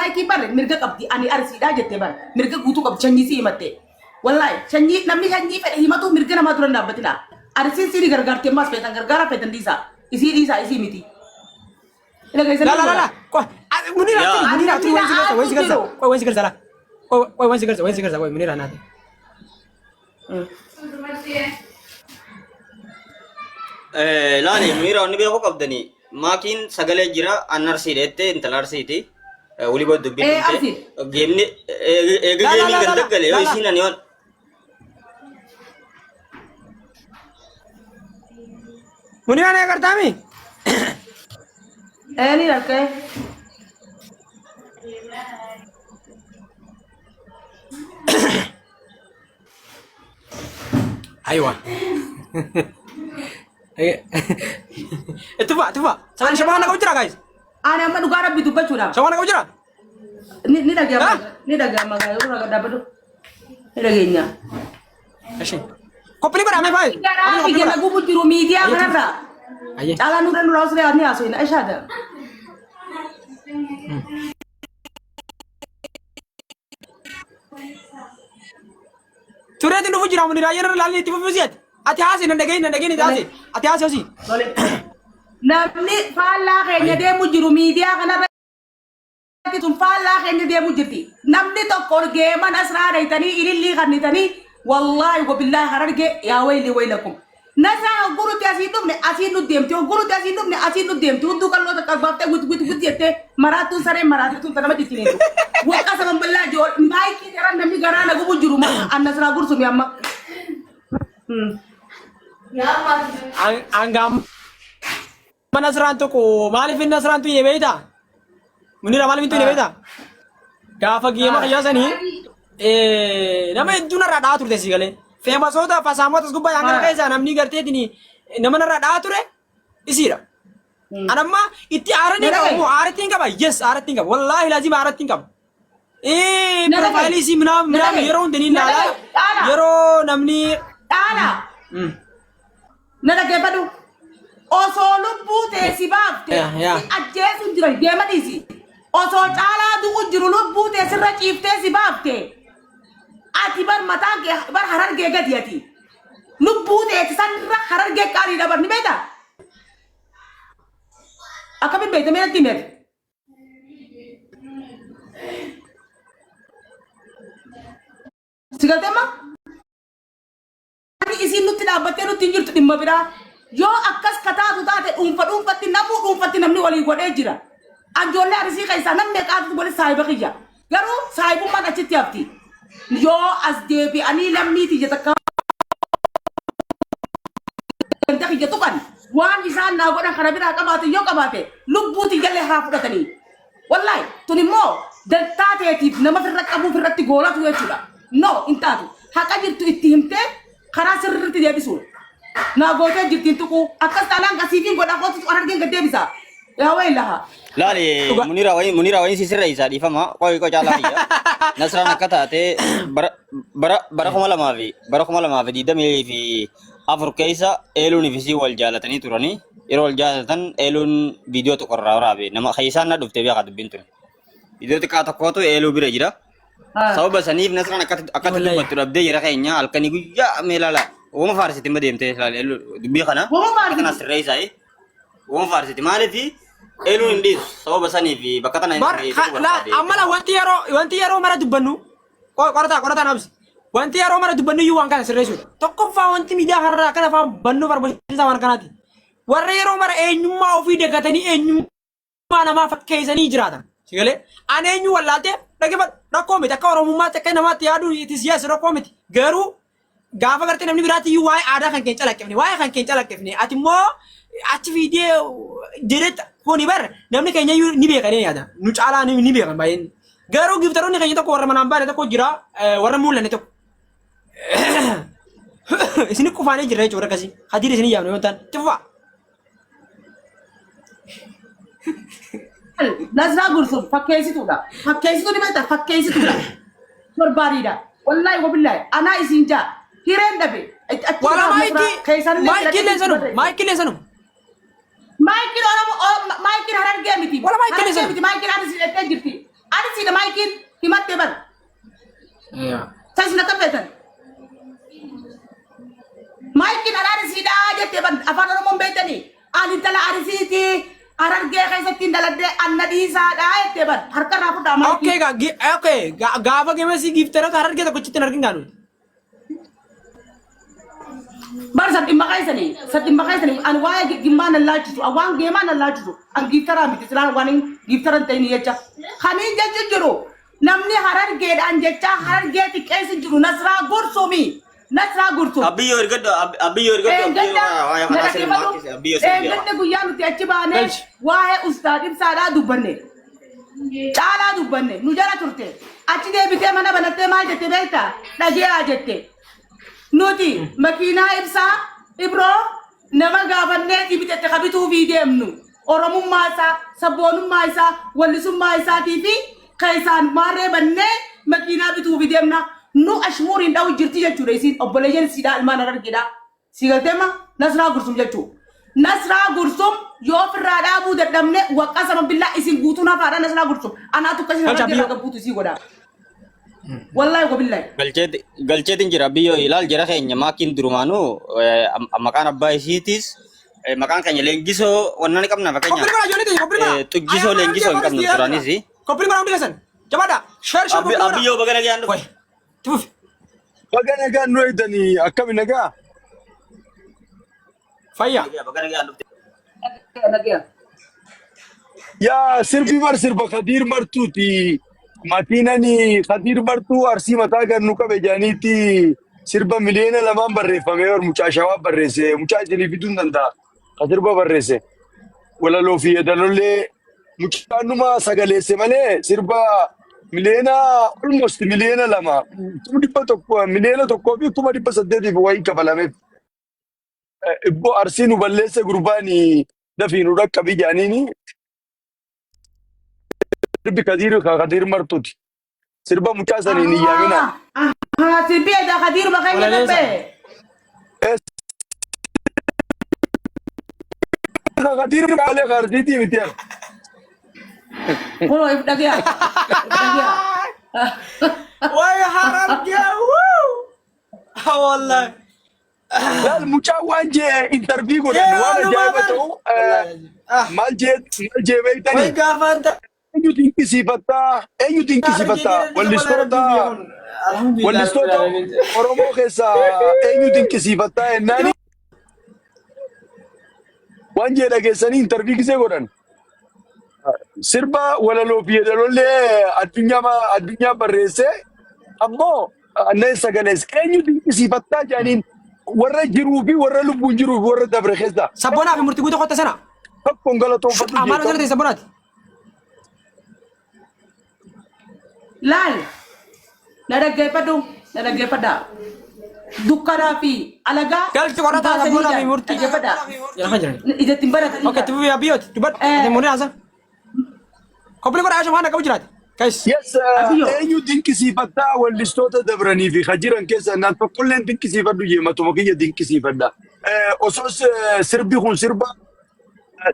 Maayikii barre mirga qabdi ani arsiidhaa jette bara mirga guutuu qabdi sanyii si himatte. Wallaahi sanyii namni sanyii fedhe himatu mirga namaa dura hin dhaabbatina. Arsiin sii ni gargaarti ammaas feetan gargaara feetan dhiisaa. Isii dhiisaa isii miti. La la la la. Qoy Munira Yaa. tiri Munira tiri Namni wansi galsa wansi galsa. jiru. Qoy wansi galsa la. Qoy qoy wansi galsa wansi galsa qoy Munira naati. Laali miira wanni beekuu qabdanii maakiin sagalee jira an arsiidha jettee intala arsiiti. Walii booda dubbiin Eh, dhumte. arsiidha. Geemni eega La la geemiin la la gad la daggale yoo la la. isiin ani waan Munira na agartaami? Eh, ni rakkee. Aywa. Itti fufa itti fufa. Sagalee shamaa na qabu jira guys. Ani amma dhugaa rabbi dubbachuudhaaf. Shamaa na qabu jira. Ni dhaga'ama Ah? ni dhaga'ama yeroo raga dhaabbatu. Ni dhageenya. Eshi. Koppii godhaa mee faayi. Garaa kiyya na gubu jiru miidiyaa kanarraa. Ayyee. Caalaa nurra nurraa osoo ni haasofina. Ashaada. Tureetiin dhufu jira Munira yeroo laalli itti fufu si'ati. Ati haasi nan dhagahin nan dhagahin haasi. Ati haasi hosii. Namni faallaa keenya deemu jiru miidiyaa kanarra tun faallaa keenya deemu jirti. Namni tokko ol geeman asraa dhaytanii ilillii kannitanii wallaahi wabillaahi hararge yaa wayli waylakum. Nasraa hoggurutti asiin dhufne asiin nu deemti hoggurutti asiin dhufne asiin nu deemti hudduu qalloo takka baaftee wit wit wit jettee maraattuun sareen maraattuun tana nama cicciniitu. Waqa saban ballaa jool maayikii jaran namni garaa na gubu jiru an nasraa gursumi amma. Hanga amma Nasraan tokko maaliif inni Nasraan tuyne beektaa? Munira maaliif hin tuyne beektaa? Gaafa geema qiyyaasanii nama hedduu narraa dha'aa turte si galee. Feemasoota fasaamoota as gubbaa hanga keessaa namni garteetiin nama narraa dha'aa ture isiidha. An amma itti aaranii qaba moo aaratti hin qaba? Yes aaratti hin qaba. Wallaahi laazima aaratti hin qaba. Piroofaayilii isii minaamin minaamin yeroo hunda ni ilaala. Yeroo namni Dhaala. Na dhaggeeffadhu. Osoo lubbuu tee si baafte Yaa, yaa. si ajjeesu jiran deema dhiisi. Osoo caalaa du'u jiru lubbuu tee sirra ciiftee si baafte. Ati bar mataan kee bar harargee gadi ati. Lubbuu teeti sanirra harargee qaaliidha bar ni beektaa? Akkamiin beekta mee natti himi ati? Si galtee amma? Wanni isiin nutti dhaabbattee nutti hin jirtu dhimma biraa. Yoo akkas ka taatu taate dhuunfa dhuunfatti namuu dhuunfatti namni walii godhee jira. Anjoollee arsii keessaa namni meeqaatu wali saahiba kiyya. Garuu saahibummaan achitti hafti. Yoo as deebi'anii lammii tiyya takka ganda kiyya tuqan waan isaan naa godhan kana biraa qabaate yoo qabaate lubbuu tiyyallee haa fudhatanii. Wallahi tun immoo dantaa teetiif nama firra qabuuf irratti goolatu jechuudha. No hin taatu. Haqa jirtu itti himtee karaa sirriitti deebisuudha. Naa gootee jirtiin tuquu akkas taanaan gasiifiin godhaa kootu harargeen gad deebisa. Yaa wayilaha. Laali Munira wayin Munira wayin si sirreessa dhiifama qoy qoy caalaa kiyya. Nasraan akka taate bara bara bara 2000 fi bara 2024 keessa eeluun fi isii wal jaalatanii turanii yeroo wal jaalatan eeluun viidiyoo tokko irraa waraabe nama keessaan na dhufte beekaa dubbiin tun. Viidiyoo xiqqaa tokkotu eeluu bira jira. Sababa saniif Nasraan akkatti akkatti Wallahi. dubbattu dhabdee jira keenya halkanii guyyaa mee laala uuma faarsiti ma deemtee laala eeluu dubbii kana Uuma faarsiti. kana sirreessaa uuma faarsiti maaliif eeluun hin dhiisu sababa saniif bakka tana hin Bar sirreessuu la barbaade. amma la wanti yeroo wanti yeroo mara dubbannu qorataa qorataa nabsi wanti yeroo mara dubbannu iyyuu waan kana sirreessuudha. Tokkoffaa wanti miidiyaa har'aa kana afaan bannuu barbaachisaa waan kanaati. Warra yeroo mara eenyummaa ofii dagatanii eenyummaa namaa fakkeessanii jiraatan. Si galee ani eenyu wallaaltee dhaggeeffadhu rakkoo miti akka oromummaatti akka namaatti yaaduu itis yes rakkoo miti garuu gaafa gartee namni biraatti iyyuu waa'ee aadaa kan keenya calaqqifne waa'ee kan keenya calaqqifne ati immoo achi fiidee jedhetta kuni bar namni keenya iyyuu ni beeka ni yaada nu caalaa ni beekan baay'een garuu giftaroonni keenya tokko warra manaan baane tokko jira warra mul'anne tokko isin qufaanee jirra jechuudha akkasii hadiir isin yaamne yoo ta'an itti fufaa. Nasraa Gursum fakkeessituudha. Fakkeessituu ni beektaa? Fakkeessituudha. Barbaadiidha. Wallaahi wabillaahi anaa isin jaa hireen dhabe. Achi Wala irraa maayikii Nasraa keessanillee maayikii filadhee illee sanuma barreesse. maayikii illee sanuma. Maayikiin Oromoo maayikiin Harargee miti. Wala maayikiin Harargee sanuma. miti maayikiin Arsii jettee jirti. Arsii Arsiidha maayikiin himattee bar. San isin akka beektan. Maayikiin an Arsiidha jettee bar afaan Oromoon beektanii. Ani intala Arsiiti Harargee keessatti hin dhaladhee anna dhiisaadha jettee bar harka irraa fudhaa maayikiin. Okay gaa okay gaafa geemesii giifteroota harargee tokkochitti hin argin gaa nuti. Bar san dhimma keessanii san dhimma keessanii ani waa'ee gimmaa nan laalchisu an waan geemaa nan laalchisu an giiftaraa miti silaan waan hin giiftara hin ta'in jecha kaniin jechu jiru namni harargeedhaan jechaa harargee xiqqeessu jiru Nasraa Gursumi Nasraa Gursum. Abbiyyoo ergadhu abbiyyoo ergadhu abbiyyoo Eengadda waa'ee na kanaa sirrii dhaggeeffadhu. maakisi abbiyyoo sirrii beeka. Eengadda guyyaa nuti achi baanee Galchi. waa'ee ustaad ibsaadhaa dubbanne. Caalaa dubbanne nu jala turte. Achi deebitee mana banattee maal jette beektaa? Dhageeyaa jette. Nuti makiinaa ibsaa ibroo nama gaafannee dhibitette ka bituufii deemnu. Oromummaa isaa, sabboonummaa isaa, wallisummaa isaatii fi keessaan maarree bannee makiinaa bituufi deemna. Nu ashmuuriin dha'u jirti jechuudha isiin obboleeyyan isiidhaa ilmaan harargeedhaa. Si galtee ma Nasraa Gursum jechuu. Nasraa Gursum yoo ofirraa dhaabuu dadhabne waqqa sama billaa isin guutuun hafaadha Nasraa Gursum. Anaatu akkasiin Galcha harargee irraa biyyoo. gabbuutu isii godha. Wallaahi wabillahi. Galcheetiin jira biyyoo ilaal jara keenya maakiin durumaanuu maqaan abbaa isiitiis maqaan keenya leenjisoo wannan ni qabna Koppii fakkeenyaaf godhaa ijoollee teenya koppii godhaa. Xujjisoo leenjisoo hin qabnu duraanis. Koppii godhaa hundi keessan. Jabaadha. Share share koppii godhaa. Abiyyoo baga nagaan dhufe. Way. Tufufi. Baga nagaan nu eegdanii akkami nagaa? Fayyaa. Baga nagaan dhufte. Nagaya. Yaa sirbi bar sirba Kadiir Martuuti. Makiinani Kadiir Martuu Arsii mataa gad nu qabe jedhaniitti sirba 2 miliyoona barreeffamee bar mucaa shawaa barreesse. Mucaa isinii fiduu hin danda'a. Ka sirba barreesse. Walaloo fi yeedalollee mucaan numa sagaleesse malee sirba miliyoona almost 2 miliyoona 100,000 1,108,000 wayii kafalameef. Ibboo Arsii nu balleesse gurbaani dafii nu dhaqqabi jedhaniini sirbi Kadiir Kadiir Martuuti. Sirba mucaa saniin hin yaamina. Ahaa sirbi edaa Kadiiruma keenya Walaleessa. gabbee. Kadiir malee Arsiitii miti. Kunoo if dhagaya. If dhagaya. Way harargee. Wuu. Wallahi. Laal mucaan waan jee interview godhan waan ajaa'iba ta'u maal jee maal jee Way beektanii gaafaan eenyu dinqisiifattaa eenyu dinqisiifattaa wallistoota wallistoota Oromoo keessaa eenyu dinqisiifattaa jennaani waan jee dhageessanii interview gisee godhan sirba walaloo fi yeedalollee addunyaa addunyaa barreessee ammoo anneen sagalees eenyu dinqisiifattaa jedhaniin warra jiruu fi warra lubbuun jiruu fi warra dabre keessaa Sabboonaa fi murtii guutuu qotta sana. tokkoon galatoonfadhu Amaara jee sana ta'e sabbonaati. Laal na dhaggeeffadhu na dhaggeeffadhaa. Dukkanaa fi alagaa Galchi qorataa baasanii sabboonaa fi ijaan murtii. dhaggeeffadhaa. Jala kan jiran. Ijatti hin baratanii Okay, ijaan. tufufi abiyyooti. Dubbadhu. Ati muunee haasa. Koppii godhaa shamaan akka jiraate. Guys. Yes, Abiyyo. eenyu dinqisiifattaa wallistoota dabranii fi ka jiran keessa naan tokkolleen dinqisiifadhu jee matuma kiyya dinqisiifadha. Osoo sirbi kun sirba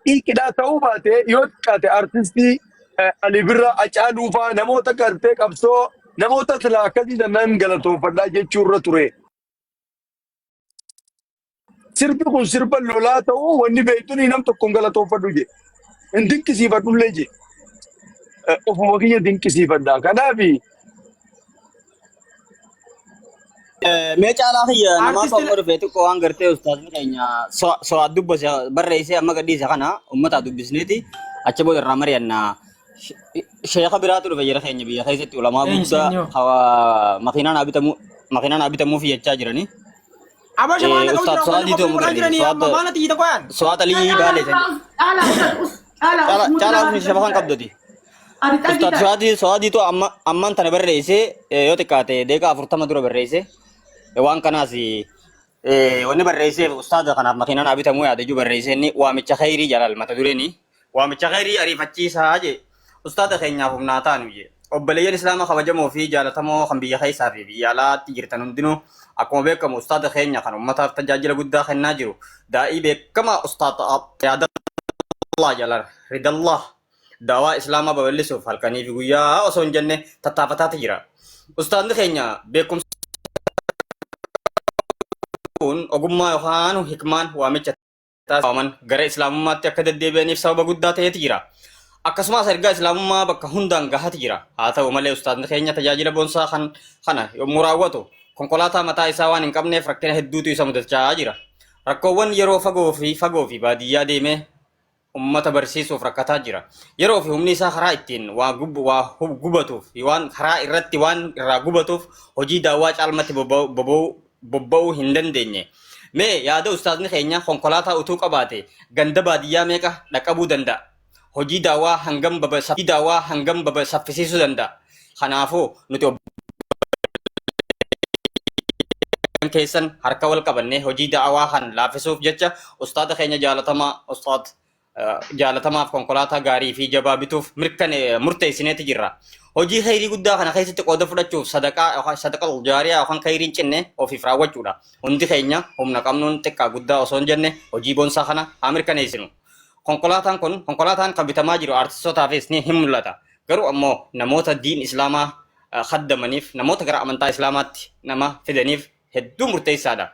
xiiqidhaa ta'uu baate yoo xiqqaate artistii Ali Birraa Acaaluu fa'aa namoota gartee qabsoo namoota silaa akkasii sanaan galatoonfadhaa jechuu irra ture. Sirbi kun sirba lolaa ta'uu wanni beektuun nam tokkoon galatoonfadhu jee. Hin dinqisiifadhullee jee. Ofuma kiyya dinqisiifadha. Kanaaf Mee caalaa kiyya namaa Artisti tokko dhufe xiqqoo waan gartee ustaazni keenya so'aat dubbise barreessee amma gadhiise kana uummataa dubbisneeti achi booda irraa mari'anna. Sheeka biraatu dhufe jara keenya biyya keessatti ulamaa Eenyu guddaa seenyoo? makiinaan haa bitamu makiinaan haa bitamuuf jechaa jiranii. Aboo shamaan akka Ustaad jira. So'aadii Koppii ta'uu godhaa gadhiise. jiranii amma So'aad maal ati hiita qoyaan. So'aad Alii Baalee san. Caalaa us caalaa us Caalaa caalaa usni shabakan qabdoti. Ati xagii Ustaad ta'i. So'aadii So'aadiitu amma ammaan tana barreessee yoo xiqqaate deeqa 40 dura barreesse waan kanaas wanni barreesseef ustaada kanaaf makiinaan haa bitamuu yaada jechuu barreessee inni waamicha khayrii jalal mata dureeni waamicha khayrii ariifachiisaa jee ustaada keenyaaf humnaa taanu jee obboleeyyan islaama kabajamoo fi jaalatamoo kan biyya keessaa fi biyya alaatti jirtan hundinuu akkuma beekamu ustaada keenya kan ummataaf tajaajila guddaa kennaa jiru daa'ii beekamaa ustaada yaadallah jalal ridallah da'waa Islaamaa babal'isuuf halkanii fi guyyaa osoo hin jenne tattaafataati jira. Ustaazni keenya beekumsa ogummaa yookaan hikmaan waamicha taasifaman gara Islaamummaatti akka deddeebi'aniif sababa guddaa ta'eeti jira. Akkasumas ergaa Islaamummaa bakka hundaan gahati jira. Haa ta'u malee ustaazni keenya tajaajila boonsaa kan kana yommuu raawwatu konkolaataa mataa isaa waan hin qabneef rakkina hedduutu isa mudachaa jira. Rakkoowwan yeroo fagoo fi fagoo fi baadiyyaa deemee ummata barsiisuuf rakkataa jira. Yeroo fi humni isaa karaa ittiin waa gub- waa hub- gubatuuf waan karaa irratti waan irraa gubatuuf hojii daawwaa caalmatti bobba'uu bobba'uu bobba'uu hin dandeenye. Mee yaada ustaazni keenya konkolaataa utuu qabaate ganda baadiyyaa meeqa dhaqqabuu danda'a? Hojii daawwaa hangam baba hojii daawwaa hangam baba saffisiisuu danda'a? Kanaafuu nuti keessan harka wal qabannee hojii da'awaa kan laaffisuuf jecha ustaada keenya jaalatamaa ustaad jaalatamaaf konkolaataa gaarii fi jabaa bituuf mirkane murteessineeti jirra. Hojii kheyrii guddaa kana keessatti qooda fudhachuuf sadaqaa yookaan sadaqa jaariyaa yookaan kheyriin cinne ofiif raawwachuudha. Hundi keenya humna qabnuun xiqqaa guddaa osoo hin jenne hojii boonsaa kana haa mirkaneessinu. Konkolaataan kun konkolaataan kan bitamaa jiru aartistootaafis ni hin mul'ata. Garuu ammoo namoota diin islaamaa khaddamaniif namoota gara amantaa islaamaatti nama fidaniif hedduu murteessaadha.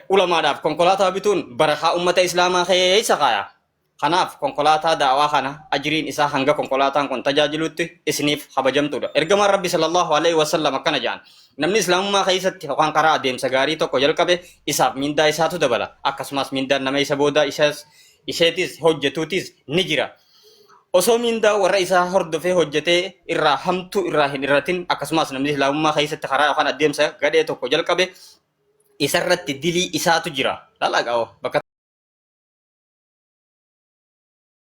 Ulamaadhaaf konkolaataa bituun barakaa ummata islaamaa keessa kaaya. Kanaaf konkolaataa da'awaa kana ajriin isaa hanga konkolaataan kun tajaajilutti isiniif kabajamtuudha. Ergamaan Rabbi sallallahu alaihi wasallam akkana jedhan. Namni islaamummaa keessatti yookaan karaa adeemsa gaarii tokko jalqabe isaaf mindaa isaatu dabala. Akkasumas mindaan nama isa booda isas isheetis hojjetuutis ni jira. Osoo mindaa warra isaa hordofee hojjetee irraa hamtuu irraa hin irratin akkasumas namni islaamummaa keessatti karaa yookaan adeemsa gadhee tokko jalqabe isarratti dilii isaatu jira. Laalaa qabu bakka